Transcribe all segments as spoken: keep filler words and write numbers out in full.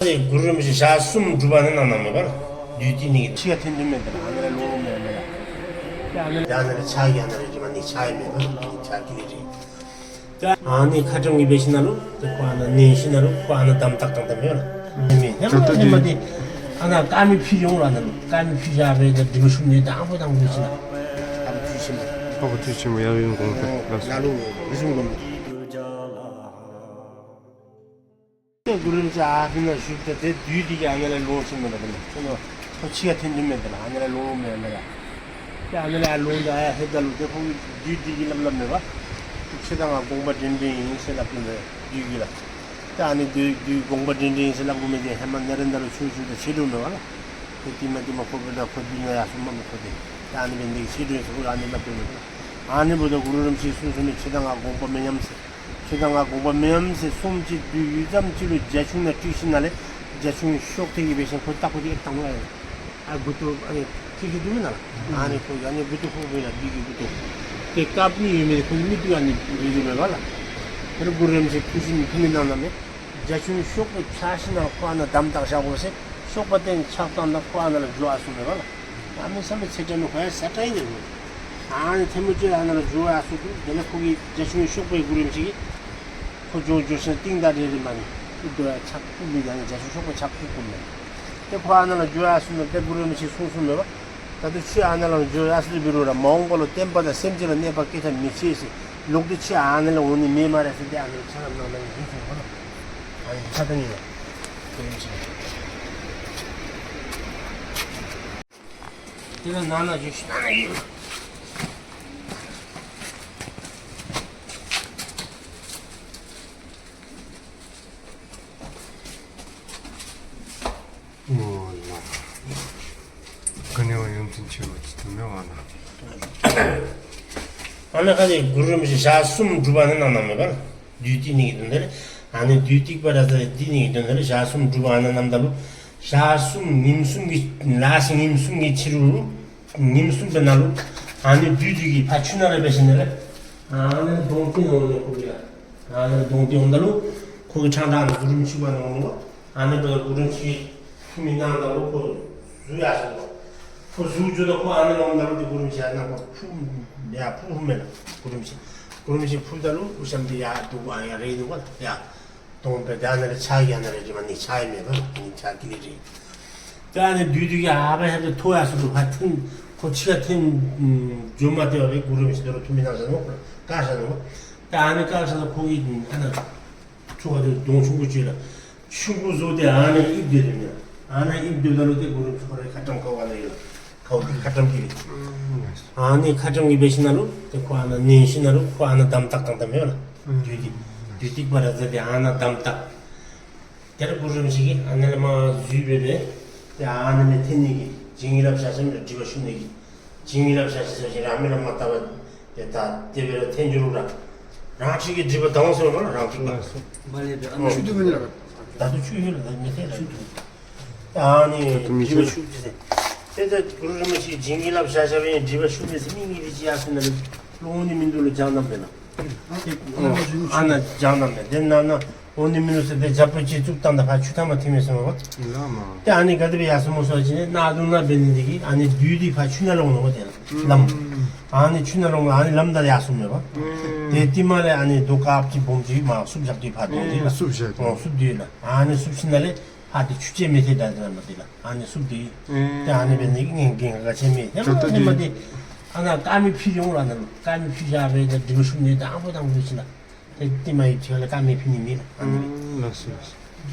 ཏེ་གུ་རུ་རིན་པོ་ཆེ་ཞག་གསུམ་སྒྲུབ་པ་ནི་གནང་གནངམ་མས་པ་ལགས། བདུད་སྡིག་ནི་གི་ཕྱི་ཁར་འཐོན་འཐོནམ་མས། ཏེ་ཨ་ནི་ལས་ལོང་མེད་མས་ལགས། ཏེ་ཨ་ནི་ལས་ཕྱག་གི་ཨ་ནི་ལས་ཅིག་མ་ནི་ཕྱག་ཡོད་མས་པ་ལགས། ཕྱག་གི་ལས་ཅིག། ཏེ་ཨ་ནི་ཁ་ཊམ་གྱི་སྦེ་ཞིནམ་ལས་ཏེ་ཁོ་ཨ་ནཱ་མནན་ཞིནམ་ལས་ཁོ་ཨ་ནཱ་དམ་བཏགས་བཏང་བཏངམ་མས་ལགས། ཨ་ནི་མས། ཧེ་མ་ཏེ་ཧེ་མ་ཏེ་ཨ་ནཱ་དཀར་མེ་ཕུལ་འོང་ལགས། ཨ་ནཱ་དཀར་མེ་ཕུལ་བཞག་སྦེ་ཏེ་སྒྲིབ་པ་ཞུམ་ནི་དང་ཨ་ཕོ་དང་གུ་ཞིནམ་ལས། ཨ་ཕོ་ཐུགས་ཆེན་པོ། ཨ་ཕོ་ཐུགས་ཆེན་པོ་ཡབ་ཡུམ་དགོངས་ཏེ་ལགས། ལ་ལུ་རིགས་གསུམ་དགོངས་ཏེ། ཏེ་གུ་རུ་རིན་པོ་ཆེ་ཨ་ནཱ་བཞུགས་ཏེ་ཏེ་བདུད་སྡིག་གི་ཨ་ནཱ་ལས་ལོང་ཞིནམ་ལས་ཏེ་ལགས། ཁྱོད་ནི་ཁོ་ཕྱི་ཁར་འཐོན་འཐོནམ་མས། ཏེ་ལགས་ཨ་ནཱ་ལས་ལོང་མེད་མས་ལགས། ཏེ་ཨ་ནཱ་ལས་ཨ་ལོང་ད་ཡར་ལྷོདཔ་ད་ལུ་ཏེ་ཁོ་གིས་བདུད་སྡིག་གི་སླབ་སླབ་མས་པ། ཁྱོད་དང་ང་དགོངས་པ་འདྲན་འདྲ་ཨིན་ཟེར་སླབ་ཀྱི་མས་བདུད་ཀྱིས་ལགས། ཏེ་ཨ་ནི་བདུད་བདུད་དགོངས་པ་འདྲན་འདྲ་ཨིན་ཟེར་སླབ་དགོ་མི་འདི་ཧེ་མ་ནཱ་ར་ད་ལུ་ཆོས་ཞུཝ་ད་ཆེ་དྲགས་མས་པ་ལགས། ཏེ་དེ་མ་དེ་མ་ཁོ་འབདཝ་ད་ཁོ་བདུད་ནང་ཡར་སོངམ་མས་ཁོ་འདི། ཏེ་ཨ་ནི་འབད་ནི་འདི་གིས་ཆེ་དྲགས་ཟེར་ཁོ་ཨ་ནི་སླབ་སྟེ་མས་པ་ལགས། ཨ་ནི་འབདཝ་ད་གུ་རུ་རིན་པོ་ཆེ་གསུངས་གསུངམ་མས། ཁྱོད་དང་ང་དགོངས་པ་མི་མཉམ་ཟེར། ཁྱོད་དང་ང་དགོངས་པ་མི་མཉམ་ཟེར་གསུངམ་ཅིག་བདུད་ཡུད་ཙམ་ཅིག་ལུ་རྒྱ་ཁྱོང་ནང་སྤྲུལ་ཞིནམ་ལས་རྒྱ་ཁྱོང་ཤོར་ཏེ་གི་འབད་ཞིནམ་ཁོ་ལྟག་ཀོ་འདི་བཏང་ནུག་ཨ་ནི། ཨ་མགུ་ཏོ་ཨ་ནི་ཁྱེར་ཏེ་འདུག་མེན་ན་ལགས། ཨ་ནི་ཁོ་ཨ་ནི་མགུ་ཏོ་ཕོགཔ་ཨིན་ལགས། བདུད་ཀྱི་མགུ་ཏོ། ཏེ་དཀརཔོ་ཨིན་མི་ཁོ་མིག་ཏོ་ཨ་ནི་འདི་འདུག་མས་པ་ལགས། ད་རུང་གུ་རུ་རིན་པོ་ཆེ་ཐུགས་ཆེན་ཐུགས་སྨོན་གནང་གནངམ་མས། རྒྱ་ཁྱོང་ཤོརཔ་ཕྱག་ཞིནམ་ལས་ཁོ་ཨ་ནཱ་དམ་བཏགས་བཞག་དགོ་ཟེར། ཤོརཔ་ཏེ་ཕྱག་བཏང་ད་ཁོ་ཨ་ནཱ་ལས་འགྱོ་ཡར་སོངམ་མས་པ་ལགས། ཨ་ནི་བསམ་པའི་ཚེ་ཏེ་ནི་ཁོ་ཡང་ས་ཏྲ་ཨིན་ནི། ཨ་ནི་ཐལ་མོ་སྦྱར་ཨ་ནཱ་ལས་འགྱོ་ཡར་སོང་སྟེ་དེ་ལས་ཁོ་གིས་རྒྱ་ཁྱོང་ཤོརཔ་གུ་རུ་རིན་པོ་ཆེ་གིས་ཁོ་འགྱོ་འགྱོ་ཞིནམ་ལས་རྟིང་བདའ་རེ་རེ་མ་ནི་ཨུ་ཏོ་ཡར་ཕྱག་བཀུག་མི་འདི་ཨ་ནི་རྒྱ་ཁྱོང་ཤོརཔ་ཕྱག་བཀུག་བཀུགཔ་མས། ཏེ་ཁོ་ཨ་ནཱ་ལས་འགྱོ་ཡར་སོངམ་མས། ཏེ་གུ་རུ་རིན་པོ་ཆེ་གསུངས་གསུངམ་མས་པ། ད་ལྟོ་ཁྱོད་ཨ་ནཱ་ལས་འགྱོ་ཡར་སོང་སྟེ་འབད་རུང་ར་མ་འོངས་པ་ལུ་བསྟན་པ་དང་སེམས་ཅན་ལུ་གནོད་པ་བཀལ་ཐབས་མི་བྱེད་ཟེར། ལོག་སྟེ་ཁྱོད་ཨ་ནཱ་ལས་འོང་ནི་མེད་སྨ་རེ་ཟེར་ཏེ་ཨ་ནཱ་ལས་ཕྱག་ལམ་གནང་གནང་ཡི་ཟེར་ཁོ་ལགས། ཨ་ནི་ཕྱག་དང་ནི་ལགས། གུ་རུ་རིན་པོ་ཆེ། དེ་ལས་ནང་ན་བཞུགས་ཤིག་ནང་ན་བཞུགས། ཨོ་ལགས། ག་ནི་བ་ཡོན་ཏན་ཆེ་བ་ཅིག་ཏུ་མེད་པ་ན། ཨ་ནཱ་ཁ་ཏེ་གུ་རུ་རིན་པོ་ཆེ་ཞག་གསུམ་སྒྲུབ་པ་ནི་གནང་གནངམ་མས་པ་ལགས། བདུད་སྡིག་ནི་གི་དོན་དག་ལས། ཨ་ནི་བདུད་སྡིག་པ་ར་ཛ་སྡིག་ནི་གི་དོན་དག་ལས་ཞག་གསུམ་སྒྲུབ་པ་ཨ་ནཱ་གནངམ་ད་ལུ་ཞག་གསུམ་ཉིནམ་གསུམ་གྱི་ལ་ཞིག་ཉིནམ་གསུམ་གྱི་ཕྱི་རུ་ཉིནམ་གསུམ་པའི་ནང་ལུ་ཨ་ནི་བདུད་སྡིག་གི་ཕར་ཆུ་ནང་ལས་འབད་ཞིནམ་ལས་ཨ་ནི་གདོང་བསྟན་འོང་ནི་ཁོ་གིས་ལགས། ཨ་ནི་གདོང་བསྟན་འོངམ་ད་ལུ་ཁོ་གི་ཕྲང་ཕྲང་ཨ་ནི་གུ་རུ་རིན་པོ་ཆེ་ཁོ་ཨ་ནཱ་འོང་ནི་བ། ཨ་ནི་འབདཝ་ད་གུ་རུ་རིན་པོ་ཆེ་ཐུགས་སྨོན་གནངམ་ད་ལུ་ཁོ་གཟུགས་ཡར་སོང་ནུག། ཁོ་གཟུགས་འགྱོཝ་ད་ཁོ་ཨ་ནཱ་འོངམ་ད་ལུ་ཏེ་གུ་རུ་རིན་པོ་ཆེ་ཨ་ནཱ་ཁོ་ཕུར་ཡར་ཕུར་ཕུརཝ་མས་ལགས། གུ་རུ་རིན་པོ་ཆེ་གུ་རུ་རིན་པོ་ཆེ་ཕུརཝ་ད་ལུ་གུ་ཤམ་འདི་ཡར་འདུག་གོ་ཨ་ཡར་རེག་ནུག་གོ་ཡར། གདོང་པའི་ད་ཨ་ནཱ་ལས་ཕྱག་གི་ཨ་ནཱ་ལས་རིམ་པ་ནི་ཕྱག་ཡོད་མས་པ། ནི་ཕྱག་གི་ལས་རེད། ད་ཨ་ནི་བདུད་སྡིག་གི་ཨ་ཕར་ཧེབ་ཏེ་ཐོ་ཡར་སོང་ནུག། ཕར་ཐོན་ཁོ་ཕྱི་ཁར་ཐོན་འགྱོ་མ་སྟེར་བར་སྦེ་གུ་རུ་རིན་པོ་ཆེ་དོ་རུང་ཐུགས་སྨོན་གནང་བཞག་ནུག། བཀག་བཞག་ནུག། ད་ཨ་ནི་བཀག་བཞག་ད་ཁོ་གིས་ཨ་ནཱ་ཚུར་ཁ་ཏེ་གདོང་ཆུང་ཀུ་ཅིག་ལགས། ཆུང་ཀུ་བཟོ་སྟེ་ཨ་ནཱ་ཨིབ་སྡོད་དེ་ཨ་ནཱ་ཨིབ་སྡོདཔ་ད་ལུ་ཏེ་གུ་རུ་རིན་པོ་ཆེ་ཁོ་རའི་ཁ་ཊམ་ཁ་བ་ནང་ཡོད་ལགས། ཁ་བ་ཁ་ཊམ་གྱི་སྦེ། ཨ་ནི་ཁ་ཊམ་གྱི་སྦེ་ཞིནམ་ལས་ཏེ་ཁོ་ཨ་ནཱ་མནན་ཞིནམ་ལས་ཁོ་ཨ་ནཱ་དམ་བཏགས་བཏངམ་ད་མས་ལགས། བདུད་སྡིག་བདུད་སྡིག་པ་ར་ཛ་སྡིག་ཨ་ནཱ་དམ་བཏགས། དེ་ལས་གུ་རུ་རིན་པོ་ཆེ་གིས་ཨ་ནཱ་ལས་མར་འཛུལ་སྦེ་སྦེ་ཏེ་ཨ་ནཱ་ལས་འཐོན་ནི་གི་བྱིན་གྱིས་བརླབས་ཞག་གསུམ་ལས་སྒྲིབ་པ་ཞུམ་ནི་གི་བྱིན་གྱིས་བརླབས་ཞག་གསུམ་ཟེར་ཞིནམ་ལས་རང་མི་ལ་མ་བཏབ་པར་ཏེ་ད་དེ་སྦེ་ར་འཐོན་འགྱོ་རུང་ར་རང་ཁྱིམ་གྱི་སྒྲིབ་པ་དྭངས་སོང་ར་རང་ཁྱིམ་གྱི། མ་ལས་པའི་ཨ་ནཱ་ཆུ་འདུག་མེན་ན། ད་ལྟོ་ཆུ་ཡོད་ལགས། ད་མི་ཐོན་ལགས། ཆུ་འདུག། ཨ་ནི་ད་ལྟོ་མི་སྒྲིབ་པ་ཆུ་ཞུམ་ཅི་ཟེར། ཏེ་ད་གུ་རུ་རིན་པོ་ཆེ་བྱིན་གྱིས་བརླབས་ཞག་ཞག་སྦེ་སྒྲིབ་པ་ཞུམ་མི་ཟེར་མི་ངེ་གི་ཅིག་ཡར་སོང་ནཱ་ལུ་འོང་ནི་མིན་འདུག་ལགས། བྱང་ནང་སྦེ་ལགས། ཨ་ནཱ་བྱང་ནང་སྦེ་ཏེ་ནཱ་ནཱ་འོང་ནི་མིན་འདུག་ཟེར་ཏེ་རྒྱབ་ཕར་ཅིག་བཙུགས་བཏང་ད་ཕར་ཆུ་མཐའ་མར་ཐོན་མི་ཟེར་མས་པ། ལགས་མ། ཏེ་ཨ་ནི་ག་དེ་སྦེ་ཡར་སོངམ་སྨོ་ཟེར་བ་ཅིན་ནཱ་གདོང་ནང་འབད་ནི་འདི་གིས་ཨ་ནི་བདུད་འདི་ཕར་ཆུ་ནང་ལུ་འོང་ནུག་པ་ཏེ་ལགས། ལམ། ཨ་ནི་ཆུ་ནང་ལུ་འོང་ཨ་ནི་ལམ་བདའ་ཡར་སོངམ་མས་པ། ཏེ་ཏེ་མར་ལས་ཨ་ནི་རྡོ་དཀརཔོ་ཅིག་སྦོམ་ཅིག་མར་བསུབ་བཞག་སྟེ་ཕར་གདོང་འདི་ལགས། བསུབ་བཞག་སྟེ། ཨོ་བསུབ་སྟེ་ཡོད་ལགས། ཨ་ནི་བསུབ་ཞིནམ་ལས་ཕར་ཏེ་ཆུ་ཅིག་མི་ཐལ་ད་ཏེ་ལམ་འདི་ལགས། ཨ་ནི་བསུབ་སྟེ་ཡོད། ཏེ་ཨ་ནི་འབད་ནི་གི་ངན་གྱི་ག་ཅི་མེད། ཧེ་མ་ཧེ་མ་ཏེ་ཨ་ནཱ་དཀར་མེ་ཕུལ་འོང་ལགས། ཨ་ནཱ་དཀར་མེ་ཕུལ་བཞག་སྦེ་ཏེ་སྒྲིབ་པ་ཞུམ་ནི་དང་ཨ་ཕོ་དང་གུ་ཞིནམ་ལས། ཏེ་ཏེ་མ་ཡི་ཚེ་ལས་དཀར་མེ་ཕུལ་ནི་མེད་ལགས། ཨ་ནི་མེད། ལགས་སོ་ལགས་སོ།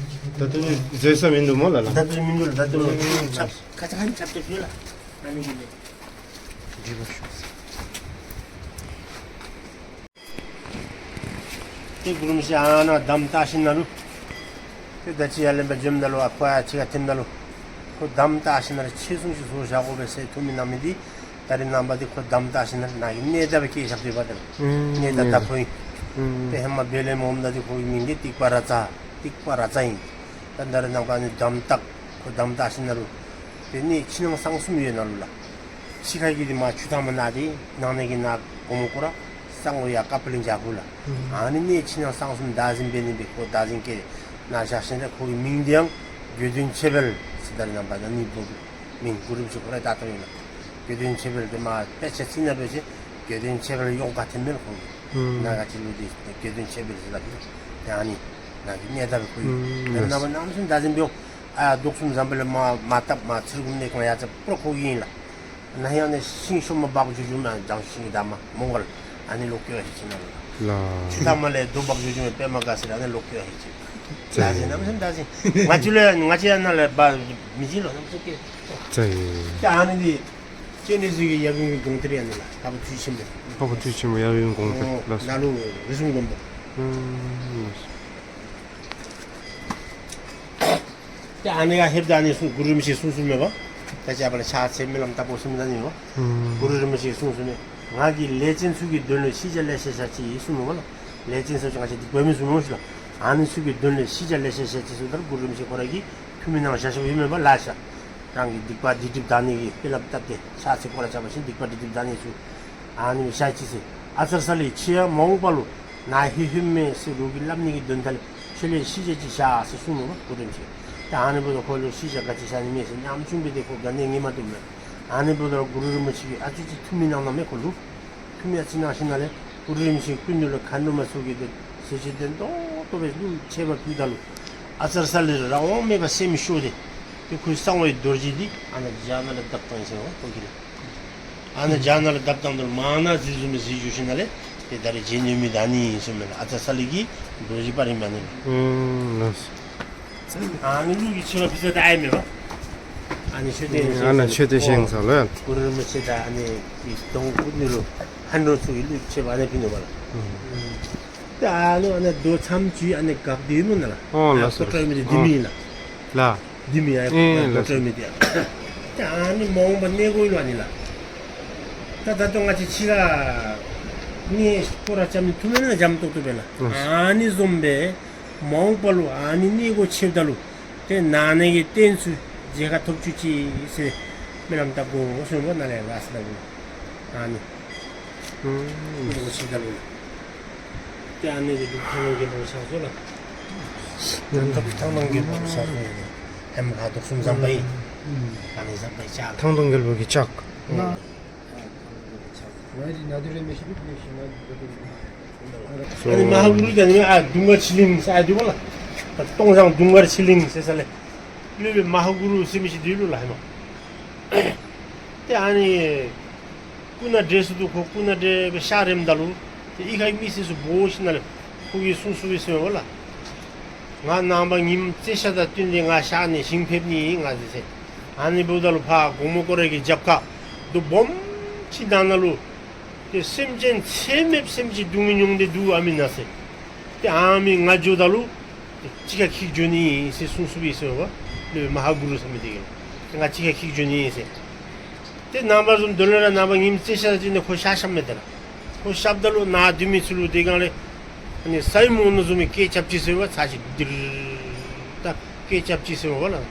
ད་ལྟོ་ནི་བཟོད་ས་མིན་འདུག་སྨོ་ལགས་ལགས། ད་ལྟོ་མིན་འདུག་ལགས། ད་ལྟོ་ཆུ་ཆབ་ཁ་ཙ་ཁ་ཉིནམ་ཆབ་སྟེ་ཕུལ་ལགས། ཨ་ནི་གི་མེད། སྒྲིབ་པ་ཞུམ་ཟེར། ཏེ་གུ་རུ་རིན་པོ་ཆེ་ཨ་ནཱ་དམ་བཏགས་ཞིནམ་ལས། ཏེ་ད་ཅི་ཡར་ལེན་པར་འགྱོཝ་ད་ལུ་ཨ་ཁོ་ཡར་ཕྱི་ཁར་ཐོནམ་ད་ལུ་ཁོ་དམ་བཏགས་ཞིནམ་ལས་ཆོས་སྲུང་ཅིག་བཟོ་བཞག་དགོ་པས་ཟེར་ཐུགས་སྨོན་གནང་མི་འདི་ད་རིས་ནངས་པ་འདི་ཁོ་དམ་བཏགས་ཞིནམ་ལས་ནཱ་གི་གནས་བདག་སྦེ་བསྐོ་བཞག་སྟེ་ཡོདཔ་ད་ལུ་གནས་བདག་ད་ཕོ་ཨིན། ཏེ་ཧེ་མ་བེ་ལེ་མོ་འོངམ་ད་འདི་ཁོ་གི་མིང་འདི་ཏིག་པ་ར་ཛ། ཏིག་པ་ར་ཛ་ཨིན། ད་ད་རིས་ནངས་པ་ནི་དམ་བཏགས་ཁོ་དམ་བཏགས་ཞིནམ་ལས་ཏེ་གནས་ཕྱི་ནང་གསང་གསུམ་ཡོད་ནཱ་ལུ་ལགས། ཕྱི་ཁ་གི་འདི་མར་ཆུ་ཐང་མར་ནཱ་འདི་ནང་ན་གི་ནཱ་སྒོ་མོ་སྐོར་ར་གསང་བ་ཡར་ཀ་པི་ལིང་ཇ་ཕུག་ལགས། ཨ་ནི་གནས་ཕྱི་ནང་གསང་གསུམ་བདག་འཛིན་འབད་ནི་སྦེ་ཁོ་བདག་འཛིན་བཀལ་ནཱ་བཞག་ཞིནམ་ལས་ཁོ་གི་མིང་འདི་ཡང་ དགེ་འདུན་ཆོས་འཕེལ་ཟེར་ད་རེས་ནངས་པ་ད་ནི་བུ་མིང་གུ་རུ་རིན་པོ་ཆེ་ཁོ་ར་ད་ཐོན་ཡོད་ལགས། དགེ་འདུན་ཆོས་འཕེལ་དེ་མ་དཔེ་ཆ་ཚིག་ནང་འབད་བ་ཅིན་དགེ་འདུན་ཆོས་འཕེལ་ཡོངས་ག་ཐེམ་མེད་ཁོ་གི། ཨུམ། ནཱ་ག་ཅི་ལུ་འདི་དགེ་འདུན་ཆོས་འཕེལ་ཟེར་ད་ཡང་ནི་ནཱ་གི་གནས་བདག་ཁོ་ཨིན། ཨུམ། ནཱ་ནཱ་བ་ནམ་སུ་ད་ཟིན་འབད་ཡོད། ཨ་དོག་གསུམ་ཟམ་པ་ལས་མ་མ་བཏབ་མ་ཚུར་གུམ་ནས་ཁོང་ཡ་ཚ་པུ་ར་ཁོ་གི་ཨིན་ལགས། ནཱ་ཡང་ནི་ཤིང་ཤོ་མ་འབག་འགྱོ་འགྱོཝ་མས། ལྗང་ཤིང་གི་འདབ་མ་མོང་སྒར་ཨ་ནི་ལོག་སྐྱོ་ཡ་ཧེ་ཅི་ན་ལགས། ལགས། ཆུ་ཐག་མ་ལས་རྡོ་འབག་འགྱོ་འགྱོཝ་མས། པདྨ་དགའ་ཚལ་ཨ་ནི་ལོག་སྐྱོ་ཡ་ཧེ་ཅི། ད་ཟེར་ནམ་སེམས་ད་ཟེར། ང་ཅི་ལས་ང་ཅི་ཡང་ནཱ་ལས་འབག་མི་ཅིག་ལོ་ནམ་སེམས་ཀྱི། ད་ཨ་ནི་འདི་ཅི་ནི་ཟེར་གི་ཡབ་ཡུམ་གྱི་དགོངས་གཏེར་ཡང་ནི་ལགས། འཕགས་པ་ཐུགས་རྗེ་ཆེན་པོ། འཕགས་པ་ཐུགས་རྗེ་ཆེན་པོ་ཡབ་ཡུམ་དགོངས་གཏེར། ཨོ་ལགས་སོ། ནཱ་ལུ་རིགས་གསུམ་སྡོམ་པ། ཨུམ། ལགས་སོ། ཏེ་ཨ་ནི་ག་ཧེབ་ད་ཨ་ནི་གསུང་གུ་རུ་རིན་པོ་ཆེ་གསུང་གསུངམ་མས་པ། ད་ཅི་ཨ་པ་ལ་ཕྱག་འཚལ་སྨོན་ལམ་བཏབ་དགོ་གསུངམ་ད་ནི་པ། ཨུམ། གུ་རུ་རིན་པོ་ཆེ་གསུང་གསུངམ་མས། ང་གིས་ལས་ཅན་ཚུ་གི་དོན་ལུ་ཤེས་བྱ་ལེ་ཤ་བཤད་ཅི་གསུངམ་མས་པ་ལགས། ལས་ཅན་ཚུ་ང་བཅས་སྡིག་པ་མི་གསུངམ་མས་ཤིག་ལགས། ཨ་ནི་ཚུ་གི་དོན་ལུ་ཤེས་བྱ་ལེ་ཤ་བཤད་ཅི་གསུངམ་ད་གུ་རུ་རིན་པོ་ཆེ་ཁོ་ར་གི་ཐུགས་མི་ནང་བཞག་བཞགཔ་ཨིན་མས་པ་ལགས། ཤ་རང་གི་སྡིག་པ་སྡིག་སྒྲིབ་དག་ནི་གི་དཔེ་ལབ་བཏབ་སྟེ་ཕྱག་འཚལ་སྐོར་ར་རྐྱབ་པ་ཅིན་སྡིག་པ་སྡིག་སྒྲིབ་དག་ནི་ཚུ་ཨ་ནི་བཤད་ཅི་ཟེར། ཨ་ཙར་ས་ལི་ཁྱེད་ཡང་མ་འོངས་པ་ལུ་ནཱ་ཧེ་ཧེ་མས་ཟེར་རོགས་ཀྱིས་སླབ་ནི་གི་དོན་དག་ལས་ཁྱོད་ལས་ཤེས་བྱ་ཅིག་བཞག་ཟེར་གསུངམ་མས་པ་གུ་རུ་རིན་པོ་ཆེ། ད་ཨ་ནི་འབདཝ་ད་ཁོ་ལུ་ཤེས་བྱ་ག་ཅི་བཞག་ནི་མས་ཟེར་ཉམ་ཆུང་སྦེ་ཏེ་ཁོ་ག་ནི་ངེས་མ་བཏུབ་མས། ཨ་ནི་འབདཝ་ད་གུ་རུ་རིན་པོ་ཆེ་གིས་ཨ་ཙི་ཅིག་ཐུགས་མི་གནང་གནངམ་མས་ཁོ་ལུ། ཐུགས་མི་ཨ་ཙི་གནང་ཞིནམ་ལས་གུ་རུ་རིན་པོ་ཆེ་སྐུ་མདུན་ལུ་མཁའ་འགྲོ་མ་ཚུ་གིས་ཏེ་ཟས་བཅུད་དོན་ཏོག་ཏོ་སྦེ་བླུགས་མཆོད་པ་ཕུལཝ་ད་ལུ་ཨ་ཙར་ས་ལི་རང་དབང་མེད་པར་སེམས་ཤོར་ཏེ་ཏེ་ཁོའི་གསང་བའི་རྡོ་རྗེ་འདི་ཨ་ནཱ་བྱག་ནང་ལུ་བརྡབ་བཏང་ཡི་ཟེར་བ་ཁོ་གིས་ར། ཨ་ནཱ་བྱག་ནང་ལུ་བརྡབ་བཏངམ་ད་ལུ་མར་ནཱ་གཟིགས་བཟུམ་སྦེ་གཟིགས་བཞུགས་ཞིནམ་ལས་ཏེ་ད་རེས་རྗེ་ཉོན་མོངས་དག་ནི་ཟེརཝ་མས་ལགས། ཨ་ཙར་ས་ལི་གི་རྡོ་རྗེ་པར་ཨིན་མས་ཨ་ནི་ལགས། ཨུམ། ལགས་སོ། ཨ་ནི་ལུགས་ཀྱི་མཆོད་པ་ཕུལ་ས་ད་ཨ་ནི་མས་པ། ཨ་ནི་མཆོད་རྟེན་ཨ་ནཱ་མཆོད་རྟེན་བཞེངས་ས་ལགས། གུ་རུ་རིན་པོ་ཆེ་དང་ཨ་ནི་གི་གདོང་སྐུ་མདུན་ལུ་མཁའ་འགྲོ་ཚུ་གི་ལུགས་ཀྱི་མཆོད་པ་ཨ་ནི་ཕུལ་ནུག་པ་ལགས། ཨུམ། ད་ཨ་ནི་ཨ་ནི་རྡོ་མཚམས་ཅིག་ཨ་ནི་འགག་སྟེ་ཡོད་མེན་ན་ལགས། ཨོ་ལགས་སོ། ཨ་ཀོ་ཏྲ་མི་འདི་འདི་མེན་ན་ལགས། ལགས། འདི་མེན་ཡ། ཨེ་ལགས་སོ། ཀོ་ཏྲ་མི་འདི་ཡ། ད་ཨ་ནི་མ་འོངས་པ་གནས་དགོ་ལོ་ཨ་ནི་ལགས། ད་ད་ལྟོ་ང་བཅས་ཕྱི་ཁར་གནས་སྐོར་ར་རྐྱབ་ནི་ཐུབ་མེན་ན་འཇམ་ཏོག་ཏོ་སྦེ་ལགས། ལགས་སོ། ཨ་ནི་བཟུམ་སྦེ་མ་འོངས་པ་ལུ་ཨ་ནི་གནས་སྒོ་ཕྱེཝ་ད་ལུ་ཏེ་ནང་ན་གི་རྟེན་ཚུ་མཇལ་ཁ་ཐོབ་བཅུག་ཅིག་ཟེར་སྨོན་ལམ་བཏབ་དགོ་གསུངམ་མས་པ་ནཱ་ལས་ལགས་ཟེར་ད་གོ། ཨ་ནི་ཨུམ། གནས་སྒོ་ཕྱེཝ་ད་ལུ་ཏེ་ཨ་ནི་འདི་ཐང་ནོང་རྒྱལ་པོ་ཕྱག་བཟོ་ལགས། ཐང་ནོང་རྒྱལ་པོ་ཕྱག་བཟོ་ཨིན། ཧེ་མ་ཁ་དོག་གསུམ་ཟམ་པ་ཨིན། ཨ་ནི་ཟམ་པའི་ལྕགས། ཐང་ནོང་རྒྱལ་པོ་གི་ལྕགས། ཨ་ནི་མ་ཧཱ་གུ་རུ་ག་ནི་ཨ་དུང་དཀར་ཆོས་གླིང་ཟེར་ཨ་འདི་བ་ལགས། ད་སྟོང་ཚང་དུང་དཀར་ཆོས་གླིང་ཟེར་ས་ལས་སློབ་དཔོན་མ་ཧཱ་གུ་རུ་ཟེར་མི་ཅིག་འདུག་ལོ་ལགས་ཧེ་མ། ཏེ་ཨ་ནི་སྐུ་ན་བགྲེས་སུ་འདུག། ཁོ་སྐུ་ན་བགྲེས་སྦེ་གཤགས་རནམ་ད་ལུ་ཏེ་གཡུས་ཁའི་མི་སེར་ཚུ་འབོ་ཞིནམ་ལས་ཁོ་གིས་གསུང་གསུངམ་ཨིན་ཟེར་བ་ལགས། ང་ནངས་པ་ཉིམ་རྩེ་ཤ་དང་བསྟུན་ཏེ་ང་གཤགས་ནི་ཞིང་ཕེབས་ནི་ཨིན་ང་ཟེར་ཟེར། ཨ་ནི་འབདཝ་ད་ལུ་ཕར་གོང་མ་ཀོ་ར་གི་རྒྱབ་ཁར་རྡོ་སྦོམ་ཅིག་ནང་ན་ལུ་ཏེ་སེམས་ཅན་ཚད་མེདཔ་སེམས་ཅིག་སྡུག་བསྔལ་མྱོང་སྟེ་འདུག་ཨ་མི་ན་ཟེར། ཏེ་ཨ་མི་ང་འགྱོཝ་ད་ལུ་ཏེ་གཅིག་ཁར་འཁྱིད་འགྱོ་ནི་ཨིན་ཟེར་གསུང་གསུངམ་ཨིན་ཟེར་བ། སློབ་དཔོན་མ་ཧཱ་གུ་རུ་ཟེར་མི་འདི་གིས་ཏེ་ང་གཅིག་ཁར་འཁྱིད་འགྱོ་ནི་ཨིན་ཟེར། ཏེ་ནངས་པ་བཟུམ་དོན་ལས་ར་ནངས་པ་ཉིམ་རྩེ་ཤ་ཅིག་ནང་ཁོ་གཤགས་གཤགསཔ་མས་ཏེ་ར། ཁོ་གཤགསཔ་ད་ལུ་ནཱ་སྡོད་མི་ཚུ་ལུ་དེ་སྒང་ལས་ཨ་ནི་ས་ཡོམ་འོང་ནི་བཟུམ་མའི་སྐད་རྐྱབ་ཅི་ཟེར་བ། ཚར་ཅིག་ཌིར་ད་སྐད་རྐྱབ་ཅི་ཟེར་བ་ལགས།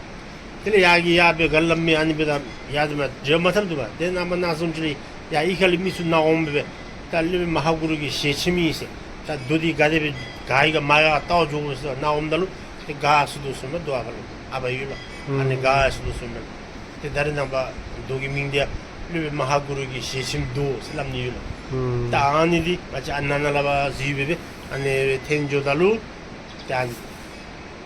དེ་ལས་ཡར་གྱི་ཡར་སྦེ་ག་སླབ་མི་ཨ་ནི་སྦེ་ད་ཡར་དེ་མ་འགྱོ་མ་ཐར་འདུག་པ། ཏེ་ནངས་པ་ནངས་བཟུམ་ཅིག་ལས་ཡར་གཡུས་ཁ་ལས་མི་ཚུ་ནཱ་འོང་སྦེ་ད་སློབ་དཔོན་མ་ཧཱ་གུ་རུ་གི་ཞལ་ཆེམས་ཨིན་ཟེར། ད་རྡོ་འདི་ག་དེ་སྦེ་ག་ཡི་ག་མ་ཡ་ལྟ་བར་འགྱོ་དགོ་ཟེར་ནཱ་འོངམ་ད་ལུ་ཏེ་ག་སུ་འདུག་ཟེར་མས། རྡོ་ཨ་ཕ་ལུ་ཨ་ཕ་ཡོད་ལགས། ཨ་ནི་ག་སུ་འདུག་ཟེར་མས། ཏེ་ད་རེས་ནངས་པ་རྡོ་གི་མིང་འདི་ཡང་སློབ་དཔོན་མ་ཧཱ་གུ་རུ་གི་ཞལ་ཆེམས་རྡོ་ཟེར་སླབ་ནི་ཡོད་ལགས། ད་ཨ་ནི་འདི་ང་བཅས་ཨ་ནཱ་ནཱ་ལས་ཕར་གཟིགས་སྦེ་སྦེ་ཨ་ནི་འཐོན་འགྱོཝ་ད་ལུ་ཏེ་ཨ་ནི་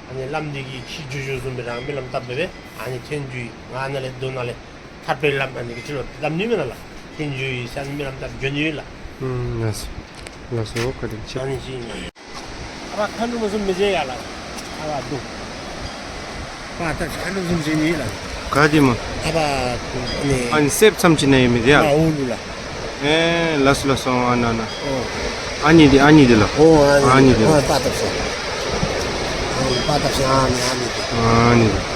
ཨ་ནི་བླམ་འདི་གིས་འཁྱིད་འགྱོ་འགྱོཝ་བཟུམ་སྦེ་ར་སྨོན་ལམ་བཏབ་སྦེ་སྦེ་ཨ་ནི་འཐོན་འགྱོ་ཡི། ང་ནཱ་ལས་རྡོ་ནང་ལས་ཐར་པའི་ལམ་ཨ་ནི་གི་ཅི་ལོ་ལམ་ནི་མེན་ན་ལགས། འཐོན་འགྱོ་ཡི་ཟེར་ཨ་ནི་སྨོན་ལམ་བཏབ་འགྱོ་ནི་ཡོད་ལགས། ཨུམ་ལགས་སོ། ལགས་སོ་བཀའ་དྲིན་ཆེ། ཨ་ནི་ཅིག་ཨིན་ལགས། ཨ་ཕར་མཁའ་འགྲོ་མ་བཟུམ་མི་མཇལ་ཡ་ལགས། ཨ་ཕར་འདུག། ཨ་ཕར་ད་མཁའ་འགྲོ་བཟུམ་མཇལ་ནི་ལགས། ག་དེ་མོ། ཨ་ཕར་ཨ་ནི་ཨ་ནི་གསེབ་མཚམས་ཅིག་ནང་ཡོད་མི་འདི་ཡ། ཨ་འོག་ལུ་ལགས། ཨེ་ལགས་སོ་ལགས་སོ། ཨ་ནཱ་ནཱ། ཨོ། ཨ་ནི་འདི་ཨ་ནི་འདི་ལགས། ཨོ་ཨ་ནི་ཨ་ནི་འདི་འདི་ལགས། ཨོ་པ་ཏབ་སོ། ཨོ་པ་ཏབ་སོ་ཨ་ནི་ཨ་ནི་འདི། ཨ་ནི་འདི། ལགས།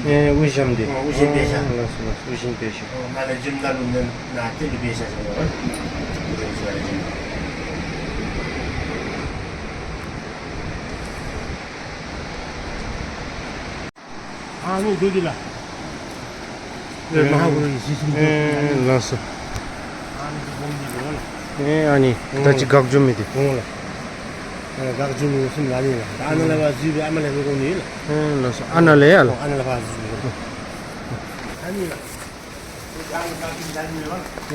ཨེ་དབུ་ཞྭམོ་འདི། ཨོ་ལགས་སོ་ལགས་སོ། དབུ་ཞྭམོ་འདི། ཨོ་ལགས་སོ་ལགས་སོ། དབུ་ཞྭམོ་འདི། ཨོ་ནཱ་ལས་འཛོམས་ད་ལུ་ནཱ་ཏེ་ལུ་འབད་ཤ་ཤ་ལོ། ཨ་ནི་འདི་འདི་ལགས། ཨེ་མ་ཧཱ་གུ་རུ་གི་གཟི་བྱུང་འདི། ཨེ་ལགས་སོ། ཨ་ནི་འདི་སྒོམ་འདི་ལོ་ལགས། ཨེ་ཨ་ནི་ད་ཅི་འགག་འགྱོ་མི་འདི། འོང་ལགས། ཨེ་འགག་འགྱོ་མི་སེམས་ལ་ནི་ལགས། ད་ཨ་ནཱ་ལས་ཕར་གཟིགས་སྦེ་ཨ་མ་ལས་ཕར་འགྱོ་ནི་ལགས། ཨེ་ལགས་སོ། ཨ་ནཱ་ལས་ཡ་ལགས། ཨ་ནཱ་ལས་ཕར་གཟིགས་སྦེ། ཨ་ནི་ལགས།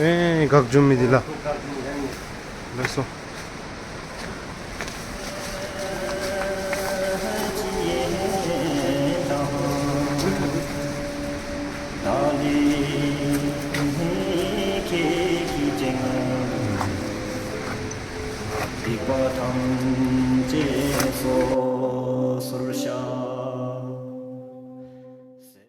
ཨེ་འགག་འགྱོ་མི་འདི་ལགས། ལགས་སོ།